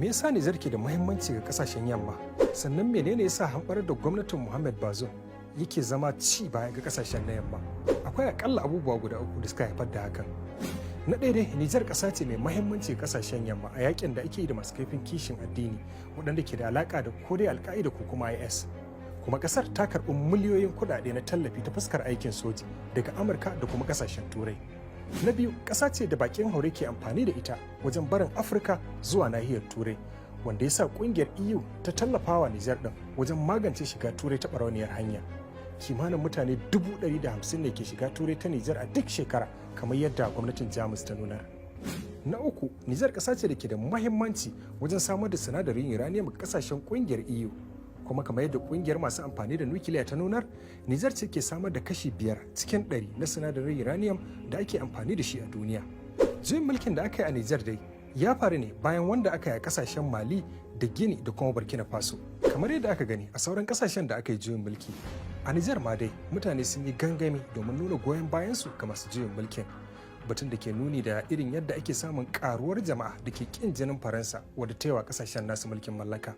Me yasa Nijar ke da muhimmanci ga kasashen yamma? Sannan menene yasa hamɓarar da gwamnatin Muhammad Bazoum yake zama ci baya ga kasashen na yamma? Akwai akalla abubuwa guda uku da suka haifar da hakan. Na ɗaya dai, Nijar ƙasa ce mai mahimmanci ga kasashen yamma a yakin da ake yi da masu kaifin kishin addini waɗanda ke da alaƙa da ko dai Alƙa'ida ko kuma IS. Kuma ƙasar ta karɓi miliyoyin kuɗaɗe na tallafi ta fuskar aikin soji daga Amurka da kuma ƙasashen Turai. Na biyu, ƙasa ce da bakin haure ke amfani da ita wajen barin Afirka zuwa nahiyar Turai, wanda ya sa ƙungiyar EU ta tallafawa Nijar ɗin wajen magance shiga Turai ta barauniyar hanya. Kimanin mutane 150,000 ne ke shiga Turai ta Nijar a duk shekara, kamar yadda gwamnatin Jamus ta nunar. Na uku, Nijar ƙasa ce da ke da mahimmanci wajen samar da sinadarin uranium ga ƙasashen ƙungiyar EU. Kuma kamar yadda kungiyar masu amfani da nukiliya ta nunar, Nijar ce ke samar da kashi 5% na sinadarin uranium da ake amfani da shi a duniya. Juyin mulkin da aka yi a Nijar dai ya faru ne bayan wanda aka yi a kasashen Mali da Gini da kuma Burkina Faso. Kamar yadda aka gani a sauran kasashen da aka yi juyin mulki, a Nijar ma dai mutane sun yi gangami domin nuna goyon bayansu ga masu juyin mulkin, batun da ke nuni da irin yadda ake samun karuwar jama'a da ke kin jinin Faransa wadda ta yi wa kasashen nasu mulkin mallaka.